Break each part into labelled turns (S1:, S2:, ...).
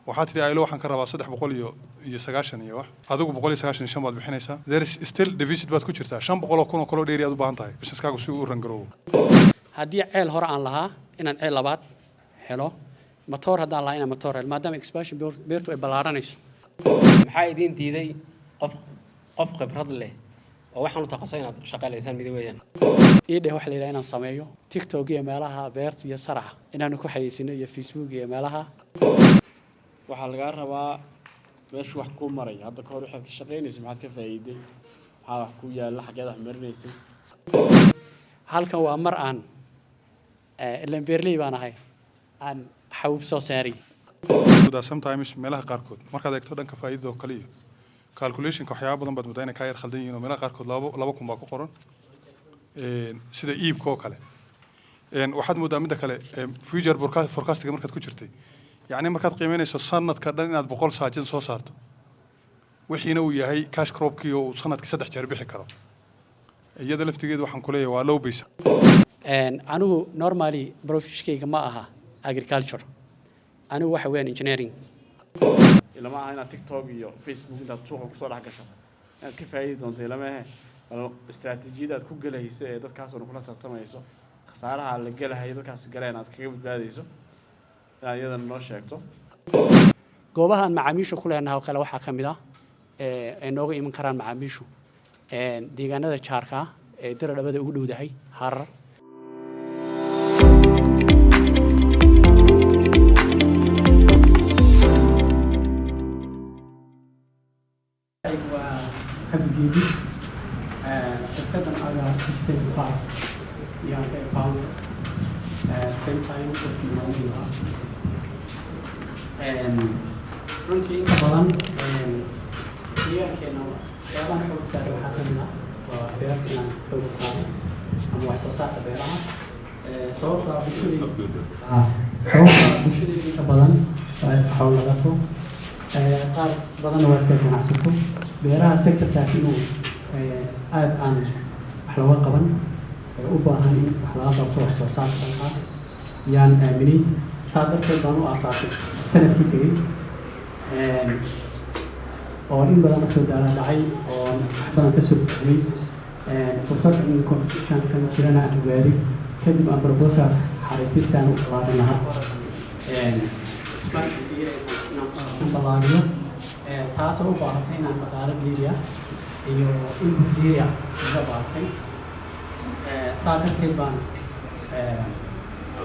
S1: Waxaa tidhi ILO waxaan ka rabaa 390 iyo wax, adigu 195 baad bixinaysaa. There is still deficit baad ku jirtaa. 500,000 oo kaloo dheeri aad u baahan tahay businesskaagu si uu u run garoobo.
S2: Haddii ceel hore aan lahaa, inaan ceel labaad helo. Matoor haddaan lahaa, inaan matoor helo, maadaama expansion beertu ay ballaaranayso.
S3: Maxaa idiin diiday qof khibrad leh oo waxaan u taqasay inaad shaqaalaysaan midi weeyaan?
S2: Ii dheh waxa la yidhaha inaan sameeyo TikTok iyo meelaha beerta iyo saraca inaanu ku xayeysino iyo Facebook iyo meelaha.
S4: Waxaa lagaa rabaa meeshu wax kuu maray hadda ka hor, waxaad ka shaqaynaysay, maxaad ka faa'iiday, maxaa wax ku yaalla, xaggeed wax marinaysay.
S2: Halkan waa mar aan ilaan beerley baan ahay, aan xawb soo saaray.
S1: Sometimes meelaha qaarkood markaad eegto dhanka faa'iidada oo kale iyo calculationka, waxyaaba badan baad moodaa inay kaa yar khaldan yihiin, oo meelaha qaarkood 2,000 baa ku qoran, sida iibka oo kale. Waxaad moodaa midda kale, future forecastiga markaad ku jirtay, yacni markaad qiimeynayso sanadka dhan inaad 100 saajin soo saarto, wixiina uu yahay cash cropkii oo uu sanadkii saddex jeer bixi karo, iyada laftigeedu waxaan ku leeyahay waa low base.
S2: Anigu normally professionkayga ma aha agriculture, anigu waxa weeyaan engineering.
S4: Ilama aha inaad TikTok iyo Facebook intaad suuqa kusoo dhex gasho inaad ka faa'iidi doonto. Ilama ahe bal istaraatiijiyada aad ku gelayso ee dadkaas oo kula tartamayso, khasaaraha la gelahayo dadkaas galeen aad kaga badbaadayso, inaad iyadana noo sheegto.
S2: Goobaha aan macaamiisha ku leenahay oo kale waxaa ka mid ah ay nooga iman karaan macaamiishu deegaanada jaarka ah ee Diradhabada ugu dhowdahay, Harar. Waa Cabdigeedi, shirkaddan Aga 65 yaan ka founder, same time qofkii maamuli lahaa. Runtii inta badan deegaankeena waxyaabahan xooga saaray waxaa ka mid ah waa beerta, inaan xooga saaro ama wax soo saarka beeraha. Sababta bulshadayda inta badan waa iska xoolo dhaqato, qaar badanna waa iska ganacsato. Beeraha sectorkaas inuu aad aan wax looga qaban, u baahan in wax laga qabto wax soo saarka dhanka yaan aaminay. Saa darteed baan u aasaasay sanadkii tegey, oo in badan lasoo daala dhacay oo wax badan kasoo fahmay fursad in competition kan jirana aan ogaaday. Kadib aan proposal xariistay si aan u ballaarin lahaa expansion area, inaan ballaariyo, taasoo u baahatay inaan dhaqaale dheeriya iyo input dheeriya uga baahatay. Saa darteed baan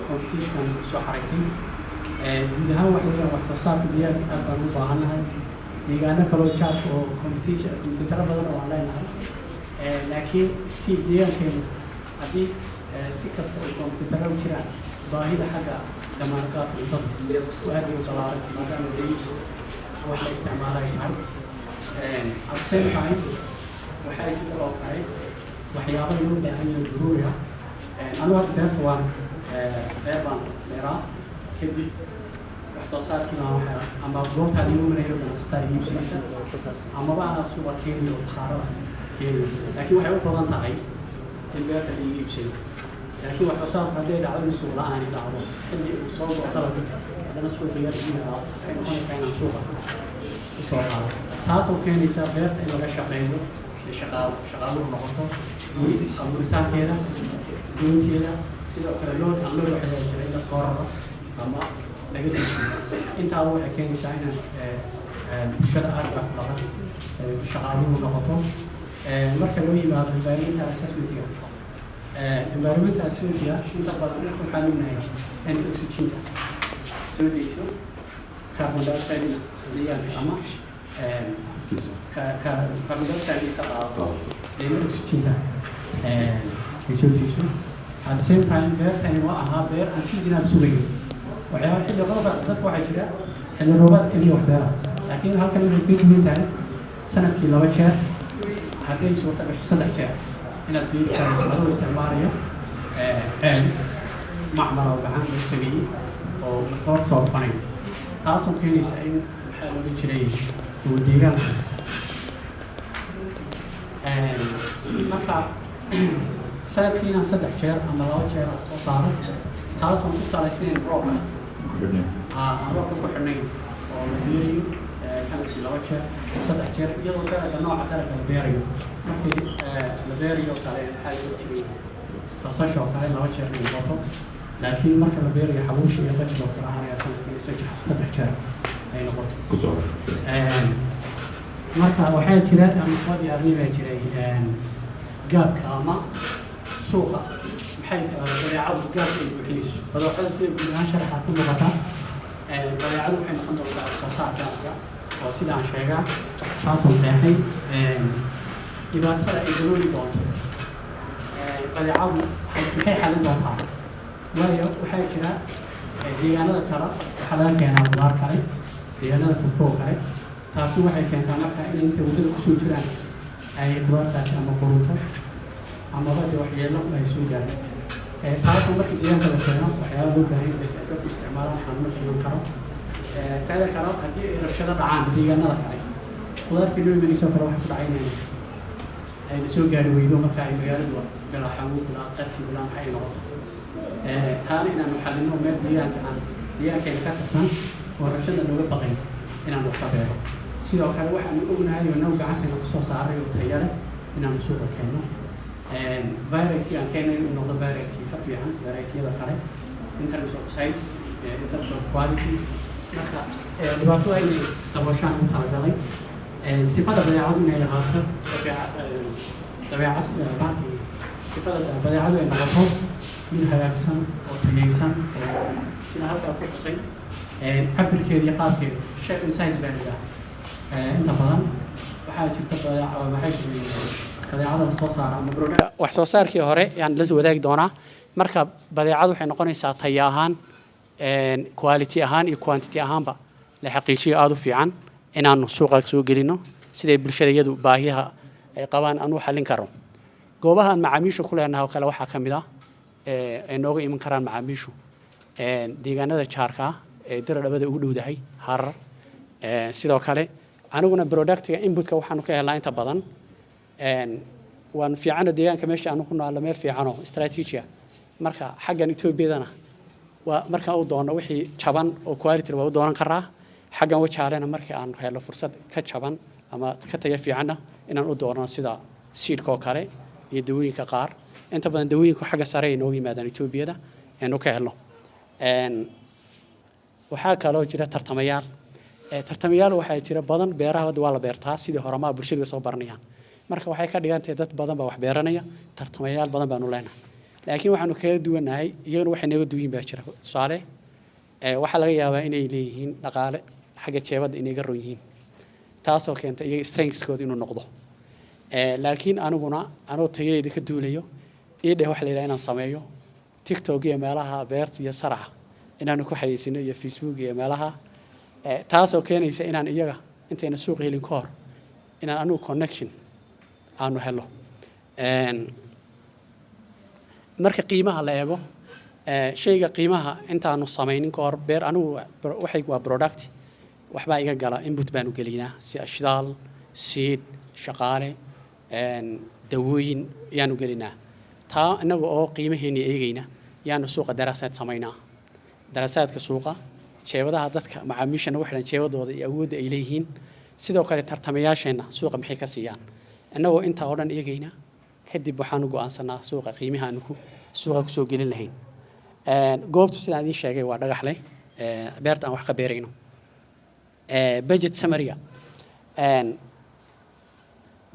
S2: competition soo xariistay. Guud ahaan waxa weeyaan wax soo saarka deegaanka aad baan u baahannahay. Deegaano kaloo jaarka oo competition competitoro badan oo aan leenahay, laakiin still deegaankeenu haddii si kasta ay competitoro u jiraan, baahida xagga damaanadqaadka cuntada aad bay u ballaaran, maadaama bariis wax la isticmaalayo tahay. At the same time waxay jira oo kale waxyaabo loo baahan yahay daruuri ah. Anigu hadda beerta waan beer baan beeraa, kadib wax soo saarkii baan waxa ama goobtaa liigu marayo ganacsataa iibsanaysa amaba anaa suuqa keenayo oo bakhaarada keenayo, laakiin waxay u badan tahay in beerta la iiga iibsado. Laakiin wax soo saarku hadday dhacdo in suuq la-aani dhacdo, xilli uu soo go'o dalagga, haddana suuqa yar igu yaraa, waxay noqonaysaa inaan suuqa usoo qaado, taasoo keenaysa beerta in laga shaqeeyo ee shaqaaluhu noqoto abuuritaankeeda, goynteeda, sidoo kale load unload waxaa jira in la soo raro ama laga dejiyo. Intaaba waxay keenaysaa inaan bulshada aad baa ku dhaqan shaqaaluhu noqoto. Marka loo yimaado environmental assessmentiga, environmental assessmentiga inta badan dhirta waxaan ognahay in oxygenta soo deyso, carbon dioxide deegaanka ama carbon dioxide ka qaadato, deena oxygenta ay soo deyso. At the same time beertani waa ahaa beer aan seasonal sugayn waxyaaba xilli rooba. Dadka waxaa jira xilli roobaad keliya wax beera, laakiin halkan waxay ka duwan tahay sanadkii laba jeer, hadday suurta gasho saddex jeer, inaad beeri karayso adoo isticmaalayo ceel macmal oo gacan lagu sameeyey oo matoor soo noqonayo, taasoo keenaysa in maxaa loola jiray uu deegaanka. Marka sanadkii inaan saddex jeer ama laba jeer aan soo saaro, taasoon ku salaysnayn roobka, aan roobka ku xidhnayn. oo la beerayo sanadkii laba jeer, saddex jeer, iyadoo dalaga, nooca dalaga la beerayo. Markii la beerayo kale, maxaa loo jiray, basasha oo kale laba jeer inay noqoto, laakiin marka la beerayo xabuusha iyo qajil oo kale ahaanaya sanadkii saddex jeer ay noqoto. Marka waxaa jira ama soo diyaarinay baa jiray gap-ka ama suuqa, maxay badeecadu gap-ka ay buuxinayso. Badeecada sida guud ahaan sharaxa ku muuqata, badeecadu waxay noqon doontaa wax soo saar gaarka oo sida aan sheegaa taasoo qeexay dhibaatada ay dabooli doonto. Badeecadu maxay xalin doontaa? Waayo, waxaa jira deegaanada kale waxaa laga keenaa qudaar kale, deegaanada fogfog kale. Taasi waxay keentaa marka inay inta waddada kusoo jiraan ay qudaartaasi ama qurunto amaba dee waxyeello ay soo gaarto. Taasoo marka deegaanka la keeno waxyaaba loo baahan yahay ay dadku isticmaalaan, xanuuno iman karo. Taada kale, haddii ay rabshado dhacaan deegaanada kale, qudaartii loo imanayso kale waxay ku dhacay inay ayna soo gaari weydo. Marka ay magaaladu bilaa xanuun, bilaa qarshi, bilaa maxay noqoto. Taana inaanu xallino meel deegaanka aan deegaankeena ka tirsan oo rabshada looga baqay inaanu ka beero. Sidoo kale waxaanu ognahay oo naw gacanteena kusoo saaray oo tayo leh inaanu suuqa keenno. Variety aan keenay inuu noqdo variety ka fiican variety-yada kale in terms of size, in terms of quality. Marka dhibaatada inay dabooshaan u talagalay. Sifada badeecadu inay lahaato dabeecad bahalkii, sifada badeecadu ay noqoto mid hagaagsan oo tayaysan, oo sida halkaa ku xusay cabirkeeda iyo qaabkeeda, shape and size baa la yidhaha. Inta badan waxaa jirta badeeca, waxay badeecada la soo saara ama product wax soo saarkii hore yaan la wadaagi doonaa. Marka badeecadu waxay noqonaysaa tayo ahaan, quality ahaan iyo quantity ahaanba la xaqiijiyo, aada u fiican inaanu suuqa soo gelino, siday bulshada iyadu baahiyaha ay qabaan aan u xallin karo. Goobaha aan macaamiisha ku leenahay oo kale waxaa ka mid ah ay nooga iman karaan macaamiishu deegaanada jaarka ah ee Diridhabada ugu dhowdahay, Harar. Sidoo kale aniguna productiga inputka waxaanu ka helnaa inta badan waan fiicano deegaanka meesha aanu ku noolno, meel fiicanoo strategy ah. Marka xaggan Etoobiyadana waa markaan u doono wixii jaban oo quality waa u doonan karaa. Xaggan Wajaalena markii aan helo fursad ka jaban ama ka tayo fiicanna inaan u doonano, sida seedka oo kale iyo dawooyinka qaar. Inta badan dawooyinku xagga sare ay nooga yimaadaan Etoobiyada aynu ka helno. Waxaa kaloo jira tartamayaal. Tartamayaal waxaa jira badan. Beeraha hadda waa la beertaa sidii horemaa, bulshadu way soo baranayaan. Marka waxay ka dhigan tahay dad badan baa wax beeranaya, tartamayaal badan baanu leenahay, laakiin waxaanu kaga duwannahay iyaguna waxay naga duwan baa jira. Tusaale, waxaa laga yaabaa inay leeyihiin dhaqaale, xagga jeebadda inay ga ron yihiin, taasoo keenta iyaga strengthskooda inuu noqdo. Laakiin aniguna anoo tayayda ka duulayo ii dheh waxa la yidhaha inaan sameeyo TikTok iyo meelaha beerta iyo saraca inaanu ku xayeysino iyo Facebook iyo meelaha, taasoo keenaysa inaan iyaga intayna suuq helin ka hor inaan anigu connection aanu helo. Marka qiimaha la eego, shayga qiimaha intaanu samaynin ka hor beer, anigu waxay waa product, waxbaa iga gala, input baanu gelinaa si shidaal, seed, shaqaale, dawooyin yaanu gelinaa. Taa inaga oo qiimaheeni eegayna yaanu suuqa daraasaad samaynaa, daraasaadka suuqa, jeebadaha dadka macaamiisha nagu xidhan, jeebadooda iyo awoodda ay leeyihiin. Sidoo kale tartamayaasheenna suuqa maxay ka siiyaan? Innagoo intaa oo dhan eegayna kadib waxaanu go'aansanaa suuqa qiimaha aanu ku suuqa kusoo gelin lahayn. Goobtu sidaan idiin sheegay waa Dhagax leh, beerta aan wax ka beerayno. Budget summary-ga,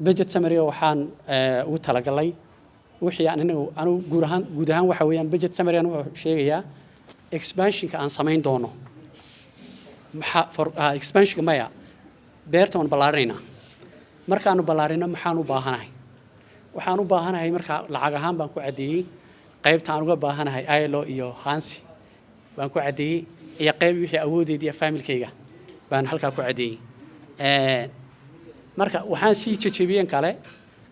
S2: budget summary-ga waxaan ugu talagalay wixii aan inagu anigu guud ahaan waxa weeyaan budget summary-gan wuxuu sheegayaa expansionka aan samayn doono. Maxaa for expansionka maya, beerta waan ballaarinaynaa. Markaanu ballaarino maxaan u baahanahay? Waxaan u baahanahay markaa lacag ahaan baan ku caddeeyey. Qaybta aan uga baahanahay ilo iyo hansi baan ku caddeeyey, iyo qayb wixii awoodeyda iyo familkayga baan halkaa ku caddeeyey. Marka waxaan sii jejebiyeen kale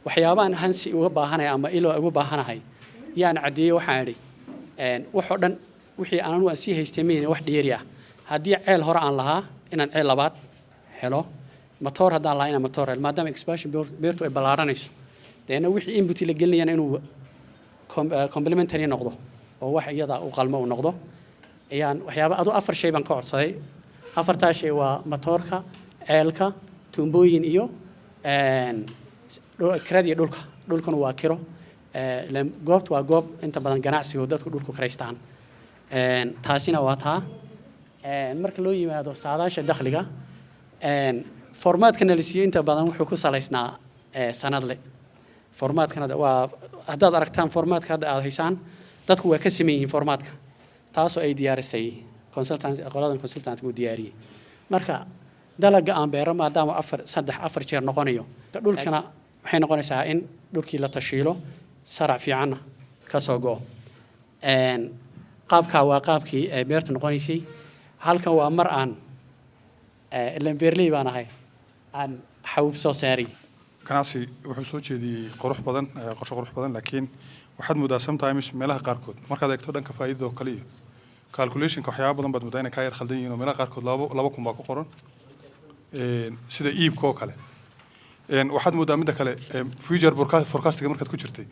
S2: waxyaabahan hansi uga baahanahay ama ilo uga baahanahay yaan caddeeyey. Waxaan idhi waxoo dhan wixii aan anigu aan sii haystay mayna wax dheeri ah. Haddii ceel hore aan lahaa, inaan ceel labaad helo. Matoor haddaan lahaa, inaan matoor helo, maadaama expansion beertu ay ballaaranayso. Deena wixii input la gelinayana inuu complementary noqdo oo wax iyada u qalmo uu noqdo ayaan waxyaaba adu afar shay baan ka codsaday. Afartaa shay waa matoorka, ceelka, tuumbooyin iyo kiradii dhulka. Dhulkuna waa kiro. Ileen goobtu waa goob inta badan ganacsiga oo dadku dhulku kiraystaan. Taasina waa taa. Marka loo yimaado saadaasha dakhliga, formatkana la siiyo inta badan wuxuu ku salaysnaa sanadle. Formatkana waa haddaad aragtaan formatka hadda aad haysaan, dadku waa ka siman yihiin formatka, taasoo ay diyaarisay consultant, qoladan consultant uu diyaariyey. Marka dalaga aan beero, maadaama afar, saddex, afar jeer noqonayo, dhulkana waxay noqonaysaa in dhulkii la tashiilo, sarac fiicanna ka soo go'o. Qaabkaa waa qaabkii ay beertu noqonaysay. Halkan waa mar aan ilaan beerley baan ahay, aan xawb soo saaray.
S1: Ganacsi wuxuu soo jeediyey qurux badan, qorshe qurux badan, laakiin waxaad moodaa sometimes meelaha qaarkood, markaad eegto dhanka faa'iidada oo kale iyo calculationka, waxyaaba badan baad moodaa inay kaa yar khaldan yihiin oo meelaha qaarkood 2,000 baa ku qoran. Sida iibka oo kale. Waxaad moodaa midda kale, future forecastiga markaad ku jirtay,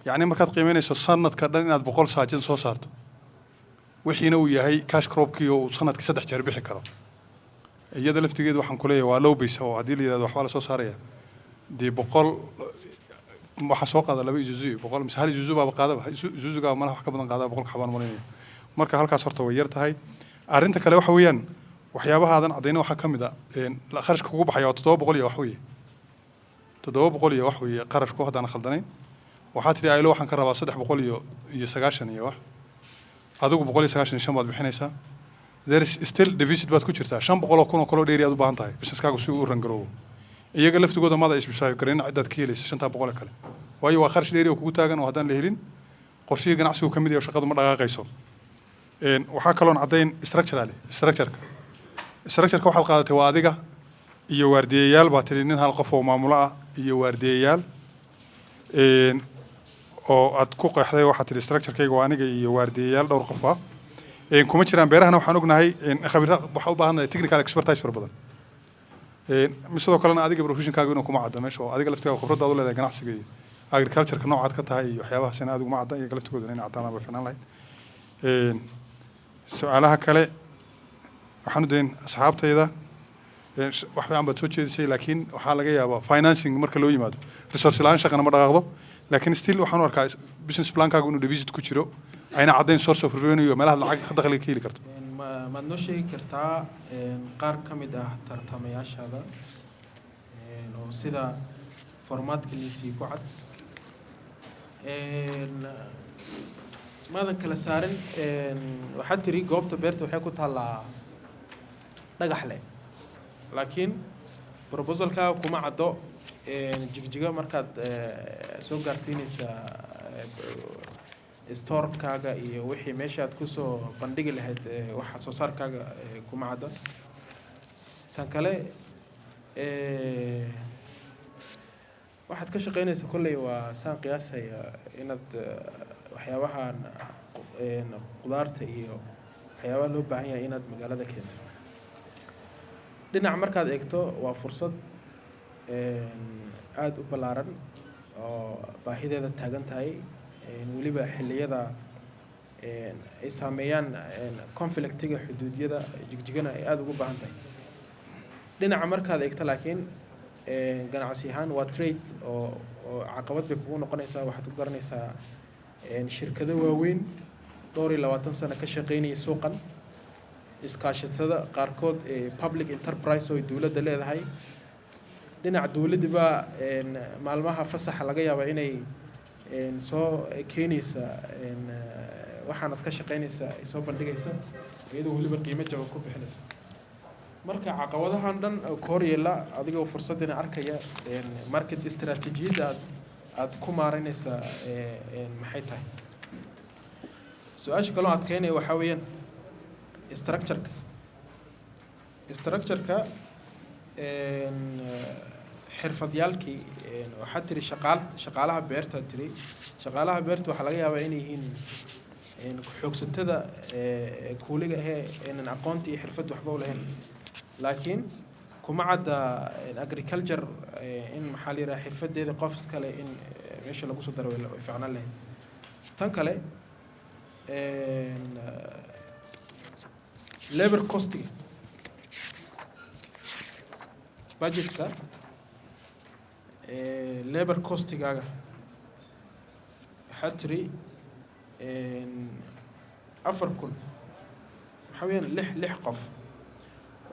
S1: yacni markaad qiimeynayso sanadka dhan inaad 100 saajin soo saarto, wixiina uu yahay cash cropkii oo uu sanadkii saddex jeer bixi karo, iyada laftigeedu waxaan ku leeyahay waa low base. Oo haddii la yidhahdo waxbaa la soo saaraya, dee 100 waxaa soo qaada laba Isuzu, 100 mise hal Isuzu baaba qaadaba. Isuzugaa malaha wax ka badan qaadaba, 100-ka xabaan malinaya. Marka halkaas horta way yar tahay. Arrinta kale waxa weeyaan, waxyaabaha aadan caddayna waxaa ka mid a kharashka kugu baxaya waa 700 iyo wax weeye, 700 iyo wax weeye qarashku, haddaan khaldanayn. Waxaa tidhi aylo waxaan ka rabaa 390 iyo wax, adigu 195 baad bixinaysaa. There is still deficit baad ku jirtaa. 500,000 oo kaloo dheeri aad u baahan tahay businesskaagu si uu u run garoobo. Iyaga laftigooda maada isbisaayo garin cidaad ka helaysa shantaa boqol ee kale, waayo waa kharash dheeri oo kugu taagan oo haddaan la helin qorshihii ganacsigu ka mid yahay oo shaqadu ma dhaqaaqayso. Waxaa kaloon caddayn structurally structureka waxaad qaadatay waa adiga iyo waardiyayaal baa tidhi, nin hal qof oo maamulo ah iyo waardiyayaal. Oo aad ku qeexday, waxaad tidhi structurekayga waa aniga iyo waardiyayaal dhowr qof ah. Kuma jiraan beerahana. Waxaan ognahay khabiiro waxaa u baahan technical expertise fara badan. Sidoo kalena adiga professionkaaga inuu kuma cadda meesha, oo adiga laftigaaga khibradaad u leedahay ganacsiga iyo agricultureka noocaad ka tahay iyo waxyaabahaasina aad uguma cadda. Iyaga laftigoodana inay caddaanaan bay fiicnaan lahayd. Su-aalaha kale waxaan u dayn asxaabtayda. Wax fiican baad soo jeedisay, laakiin waxaa laga yaabaa financing marka loo yimaado, resource la-aan shaqana ma dhaqaaqdo. Laakiin still waxaan u arkaa business plankaagu inuu deficit ku jiro, ayna caddayn source of revenue iyo meelaha lacag dakhliga ka heli karto.
S5: Maad noo sheegi kartaa qaar ka mid ah tartamayaashaada oo sida formatka liisii ku cad? Maadan kala saarin. Waxaad tiri goobta beerta waxay ku taallaa Dhagaxle, laakiin proposalkaaga kuma caddo Jigjiga markaad soo gaarsiinaysa storekaaga iyo wixii meesha aad kusoo bandhigi lahayd waxa soo saarkaaga kuma cadda. Tan kale, waxaad ka shaqeynaysa kolley waa saan qiyaasaya inaad waxyaabahan qudaarta iyo waxyaabaha loo baahan yahay inaad magaalada keento. Dhinac markaad eegto waa fursad aada u ballaaran oo baahideeda taagan tahay, weliba xilliyada ay saameeyaan conflictiga xuduudyada, Jigjigana ay aada ugu baahan tahay. Dhinaca markaad eegto laakiin ganacsi ahaan waa trade oo caqabad bay kugu noqonaysaa. Waxaad ku garanaysaa shirkado waaweyn dhowr iyo labaatan sano ka shaqeynaya suuqan, iskaashatada qaarkood ee public enterprise oo ay dowladda leedahay. Dhinaca dowladda baa maalmaha fasaxa laga yaabaa inay soo keenaysa waxaanad ka shaqeynaysaa, ay soo bandhigaysa, iyadoo weliba qiimo jaban ku bixinaysa. Marka caqabadahan dhan oo ka hor yeela, adigoo fursadina arkaya, market istaraatiijiyadda aad ku maareynaysaa maxay tahay? Su-aasha kaloo adkeynaya waxaa weeyaan structureka xirfadyaalkii. Waxaad tiri shaqaalaha beerta, tiri shaqaalaha beerta waxaa laga yaabaa inay yihiin xoogsatada kuuliga ahee aynan aqoonta iyo xirfad waxba u lahayn, laakiin kuma cadda agriculture in maxaa la yidhaha xirfadeeda qof iskale in meesha lagu soo daro way fiicnaan lahayd. Tan kale, labor costiga Budgetka labor costigaaga waxaa tiri 4,000, waxaa weeyaan lix qof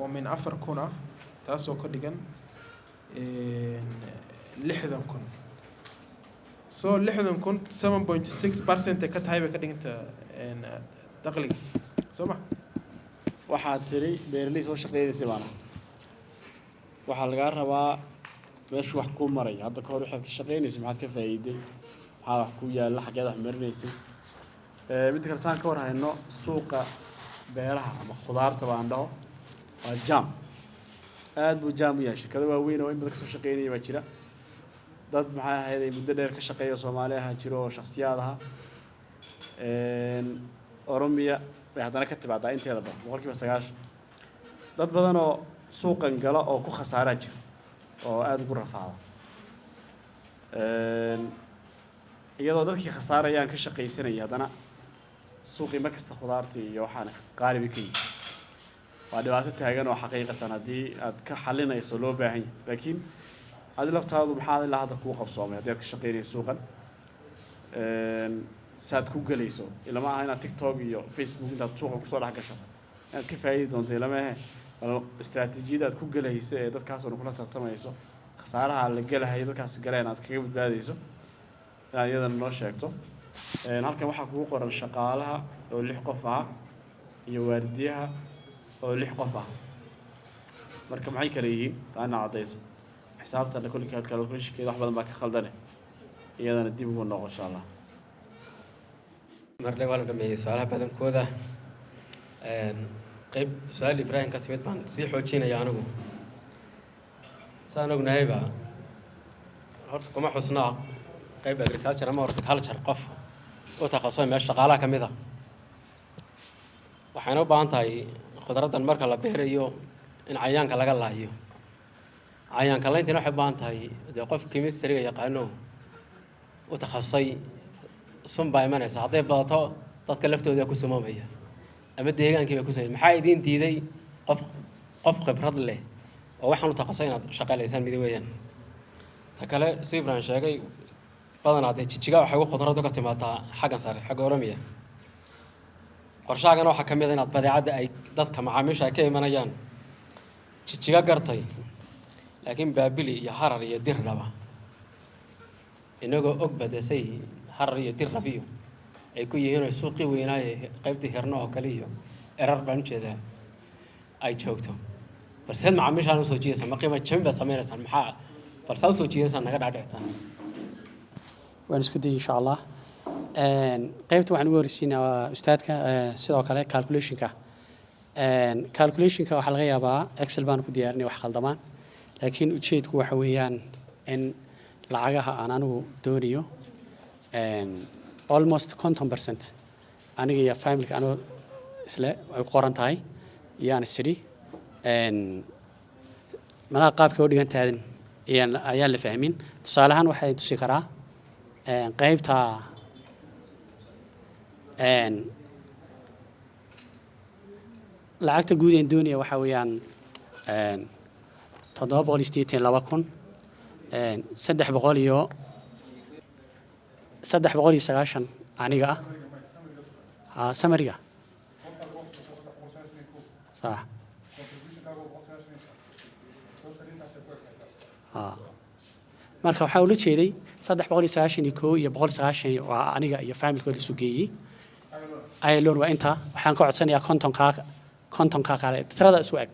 S5: oo min 4,000 ah, taasoo ka dhigan 60,000. So 60,000 7.6% ay ka tahay bay ka dhiganta dakhliga, soo ma?
S4: Waxaad tiri beeraley soo shaqeynaysay baana. Waxaa lagaa rabaa meeshu wax kuu maray hadda ka hor, waxaad ka shaqeynaysay, maxaad ka faa'iiday, maxaa wax ku yaalla, xaggeed wax marinaysay. Midda kale, saan ka war hayno, suuqa beeraha ama khudaarta baan dhaho waa jam, aad buu jam u yahay. Shirkado waaweyn oo in badan kasoo shaqeynaya baa jira. Dad maxay ahayd ay muddo dheer ka shaqeeya oo Soomaali aha jiro oo shakhsiyaad aha. Oromiya bay haddana ka timaadaa inteeda badan, 90%. Dad badan oo suuqan gala oo ku khasaaraa jira oo aada ugu rafaada, iyadoo dadkii khasaarayaan ka shaqaysanaya, haddana suuqii mar kasta khudaartii iyo waxaana qaali bay ka yihin. Waa dhibaato taagan oo xaqiiqatan haddii aad ka xalinayso loo baahan yahay. Laakiin adi laftaadu maxaa ilaa hadda kuu qabsoomay haddii aad ka shaqaynayso suuqan, saad ku gelayso? Ilama aha inaad TikTok iyo Facebook intaad suuqa kusoo dhex gasho inaad ka faa'iidi doonto, ilama ahe. Bal istaraatiijiyada aad ku gelayso ee dadkaas oo kula tartamayso, khasaaraha la gelahayo dadkaas galeen aad kaga badbaadayso, inaad iyadana noo sheegto. Halkan waxaa kugu qoran shaqaalaha oo lix qof ah iyo waardiyaha oo lix qof ah. Marka maxay kala yihiin? Taana caddayso. Xisaabtana kulli calculationkeeda wax badan baa ka khaldane, iyadana dib ugu noqo, insha Allah.
S3: Marle waa la dhameeyey su-aalaha badankooda. Qeyb su-aal Ibraahim ka timid baan sii xoojinaya anigu. Saan ognahayba, horta kuma xusnaa qeyb agriculture ama horticulture qof u takhasusay meesha shaqaalaha ka mid a. Waxayna u baahan tahay khudraddan marka la beerayo in cayaanka laga laayo. Cayaanka layntina waxay u baahan tahay dee qof chemistryga yaqaano u takhasusay. Sun baa imanaysa, hadday badato dadka laftooda ku sumoomaya ama deegaankii bay ku sumaya. Maxaa idiin diiday qof khibrad leh oo waxaan u takhasusay inaad shaqaalaysaan? Midi weeyaan. Ta kale, si Ibrahim sheegay, badanaa dee Jijiga waxay ugu khudradu ka timaadaa xaggan sare, xagga Oromiya. Qorshahaagana waxaa ka mid a inaad badeecadda ay dadka macaamiisha ay ka imanayaan Jijiga gartay, laakiin Baabili iyo Harar iyo Dirdhaba, inagoo og badesay Harar iyo Dirrabiyo ay ku yihiin oo suuqii weynaaye qaybtii Hirno oo kale iyo Erar baan ujeedaa ay joogto, balseed macaamiishaan usoo jiidaysaa? Ma qiimo jabin baad sameynaysaan? Maxaa balsaa usoo jiidaysaan naga dhaadhictaan?
S2: Waan isku dayay, insha Allah. Qaybta waxaan ugu horeysiinaa waa ustaadka. Sidoo kale calculationka waxaa laga yaabaa Excel baan ku diyaarinay wax khaldamaan, laakiin ujeedku waxa weeyaan in lacagaha aan anigu doonayo almost 50% aniga iyo familyka anigoo isle ay ku qoran tahay iyo aan isidhi malaha qaabkay u dhigan tahay ayaan la fahmin. Tusaale ahaan, waxay tusi karaa qaybta lacagta guud een doonaya waxaa weeyaan 782 300 iyo 390 aniga ah. Ha, summaryga sax. Ha, marka waxaa ula jeeday 391 iyo 190 waa aniga iyo familykooda isu geeyey. Ayloon waa intaa. Waxaan ka codsanayaa 50-kaa kale tirada isu eg.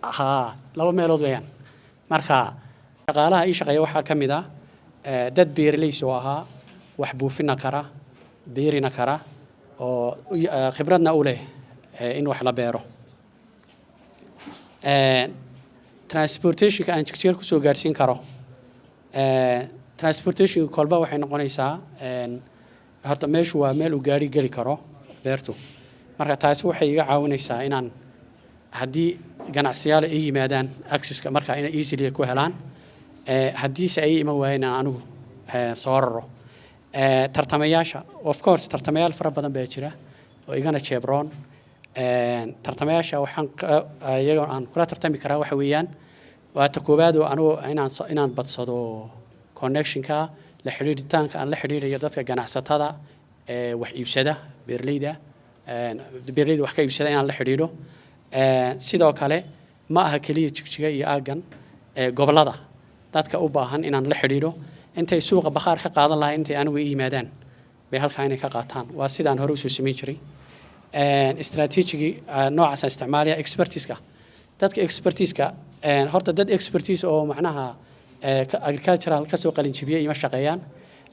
S2: Ha, laba meelood weeyaan. Marka shaqaalaha ii shaqeeya waxaa ka mid ah dad beeraleysi oo ahaa, wax buufina kara, beerina kara, oo khibradna u leh in wax la beero. Transportationka aan Jigjiga kusoo gaarsiin karo, transportationka kolba waxay noqonaysaa horta meeshu waa meel uu gaari geli karo beertu. Marka taasi waxay iga caawinaysaa inaan haddii ganacsiyaal ay yimaadaan accesska marka inay easily ku helaan. Haddiise ay iman waayeen, aan anigu soo raro. Tartamayaasha, of course, tartamayaal fara badan baa jira oo igana jeebroon. Tartamayaasha waxaan iyaga aan kula tartami karaa waxa weeyaan, waa ta koowaad oo anigu inaan badsado connectionka, la xidhiidhitaanka aan la xidhiidhayo dadka ganacsatada ee wax iibsada, beeraleyda, beeraleyda wax ka iibsada inaan la xidhiidho. Sidoo kale ma aha keliya Jigjiga iyo aaggan, gobollada dadka u baahan inaan la xidhiidho, intay suuqa bakhaar ka qaadan lahaa, intay anigu i yimaadaan bay halkaa inay ka qaataan. Waa sidaan hore usoo samayn jiray. Strategy noocaasaan isticmaalaya. Expertiska, dadka expertiska, horta dad expertise oo macnaha agricultural kasoo qalin jibiyey ima shaqeeyaan,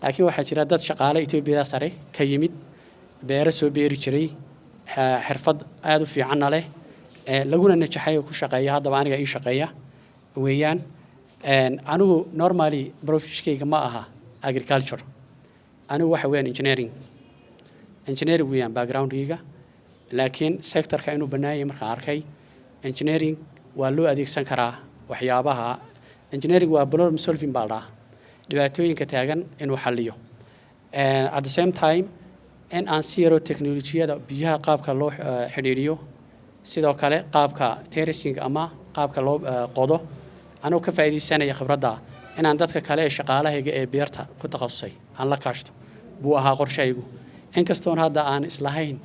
S2: laakiin waxaa jira dad shaqaale Etoobiyada sare ka yimid, beero soo beeri jiray, xirfad aada u fiicanna leh, laguna najaxay oo ku shaqeeya. Haddaba aniga ii shaqeeya weeyaan. Anigu normally professionkayga ma aha agriculture. Anigu waxa weeyaan engineering weeyaan backgroundkayga, laakiin sectorka inuu bannaan yahay markaan arkay, engineering waa loo adeegsan karaa waxyaabaha. Engineering waa problem solving baa la dhahaa, dhibaatooyinka taagan inuu xalliyo. At the same time in aan si yaro teknolojiyada biyaha qaabka loo xidhiidhiyo, sidoo kale qaabka terracing ama qaabka loo qodo, anuu ka faa'iidaysanaya khibradda, inaan dadka kale ee shaqaalahayga ee beerta ku takhasusay aan la kaashto buu ahaa qorshaygu. Inkastoon hadda aan islahayn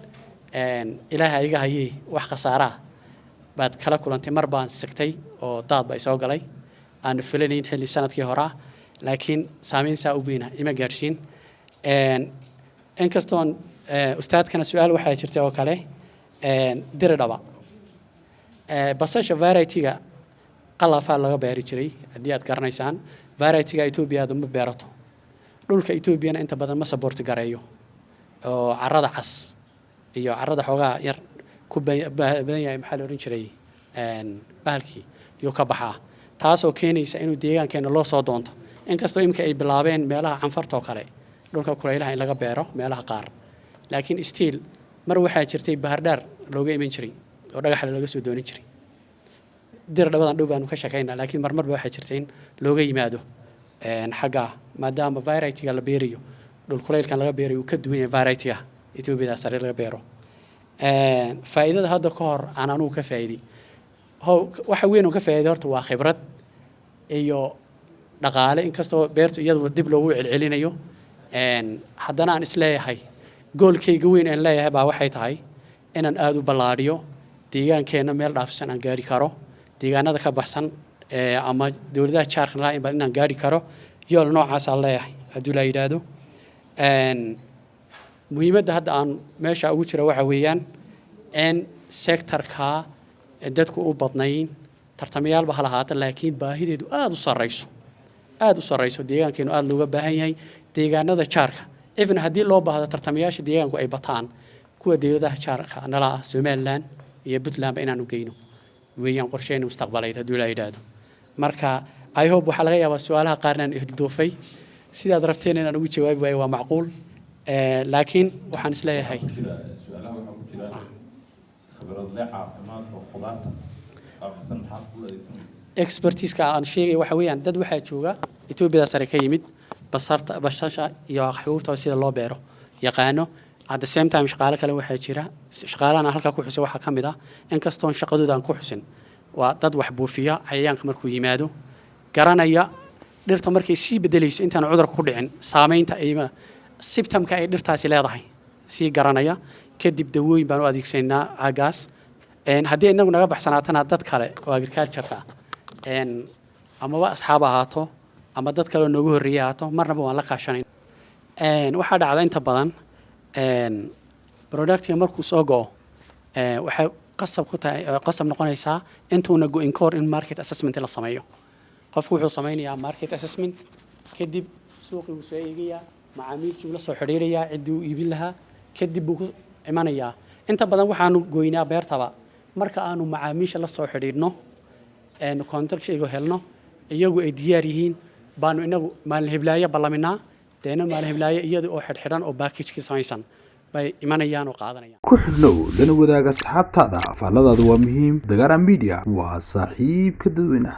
S2: Ilaaha iga hayee wax khasaaraa baad kala kulantay. Mar baan sigtay oo daad ba isoo galay aanu filanayn xilli sanadkii horaa, laakiin saameyn saa u weyna ima gaadhsiin. Inkastoon ustaadkana su-aal waxaa jirta oo kale, Diridhaba basasha variety-ga qalafaa laga beeri jiray, haddii aad garanaysaan. Variety-ga Etoobiya aad uma beerato, dhulka Etoobiyana inta badan ma support gareeyo, oo carrada cas iyo carrada xoogaa yar ku badan yahay, maxaa la odhan jiray, bahalkii yuu ka baxaa, taasoo keenaysa inuu deegaankeena loo soo doonto. Inkastoo iminka ay bilaabeen meelaha Canfarta oo kale, dhulka kulaylaha in laga beero meelaha qaar, laakiin still mar waxaa jirtay Bahardhaar looga iman jiray oo dhagaxa looga soo doonin jiray. Dir dhabadan dhow baanu ka sheekaynaa, laakiin marmarba waxaa jirta in looga yimaado xagga, maadaama variety-ga la beerayo dhul kulaylkan laga beerayo uu ka duwan yahay variety-ga Etoobiyada sare laga beero. Faa'iidada hadda ka hor aan anugu ka faa'iiday, waxa weyn oo ka faa'iiday horta waa khibrad iyo dhaqaale. Inkastoo beertu iyadu dib loogu celcelinayo, haddana aan isleeyahay goalkayga weyn aan leeyahay baa waxay tahay inaan aada u ballaadhiyo, deegaankeenna meel dhaafsan aan gaari karo, deegaanada ka baxsan ama dowladaha jaarka nala inaan gaari karo. Yool noocaasaan leeyahay haddii la yidhaahdo. Muhiimadda hadda aan meesha ugu jira waxa weeyaan in sectorka dadku u badnayn, tartamayaalba ha lahaata, laakiin baahideedu aada u sarreyso, aada u sarreyso, deegaankeenu aada looga baahan yahay, deegaanada jaarka. Even haddii loo baahdo tartamayaasha deegaanku ay bataan, kuwa dowladaha jaarka nala ah, Somaliland iyo Puntlandba, inaanu geyno weeyaan qorsheyna mustaqbaleed haddii la yidhaahdo. Marka I hope, waxaa laga yaabaa su-aalaha qaarna aan ihduufay, sidaad rabteen inaan ugu jawaabi waayo waa macquul. Laakiin waxaan isleeyahay
S6: su-aalaha waxaa ku jira khibradle caafimaad oo khudaarta qaabilsan, maxaad ku adeegsan?
S2: Expertiska aan sheegay waxa weeyaan dad waxaa jooga Etoobiyada sare ka yimid, basarta, basasha iyo xubuubta sida loo beero yaqaano. At the same time shaqaale kale waxaa jira. Shaqaalahan aan halkaa ku xusay waxaa ka mid ah, inkastoon shaqadooda aan ku xusin, waa dad wax buufiya cayayaanka markuu yimaado, garanaya dhirta markay sii bedelayso intaan cudurka ku dhicin, saameynta ay symptomka ay dhirtaasi leedahay sii garanaya. Kadib dawooyin baan u adeegsanaynaa caagaas. Haddii inagu naga baxsanaatana, dad kale oo agriculture-ka ah, amaba asxaab ahaato ama dad kale oo noogu horreeyay ahaato, marnaba waan la kaashanayn. Waxaa dhacda inta badan productiga markuu soo go'o, waxay qasab ku tahay, qasab noqonaysaa intuuna go'in ka hor in market assessment la sameeyo. Qofku wuxuu sameynayaa market assessment, kadib suuqii wuu soo eegayaa, macaamiilkii wuu la soo xidhiidhayaa, ciddii uu iibin lahaa, kadib buu ku imanayaa. Inta badan waxaanu goynaa beertaba marka aanu macaamiisha la soo xidhiidhno, contactiga helno, iyagu ay diyaar yihiin, baanu inagu maalin hiblaayo ballaminaa. Deena maalin hiblaayo iyada oo xidhxidhan oo packagekii samaysan bay imanayaan oo qaadanayaan.
S7: Ku xidhnow, lana wadaaga asxaabtaada. Faalladaadu waa muhiim. Dagaara Media waa saaxiibka dadweynaha.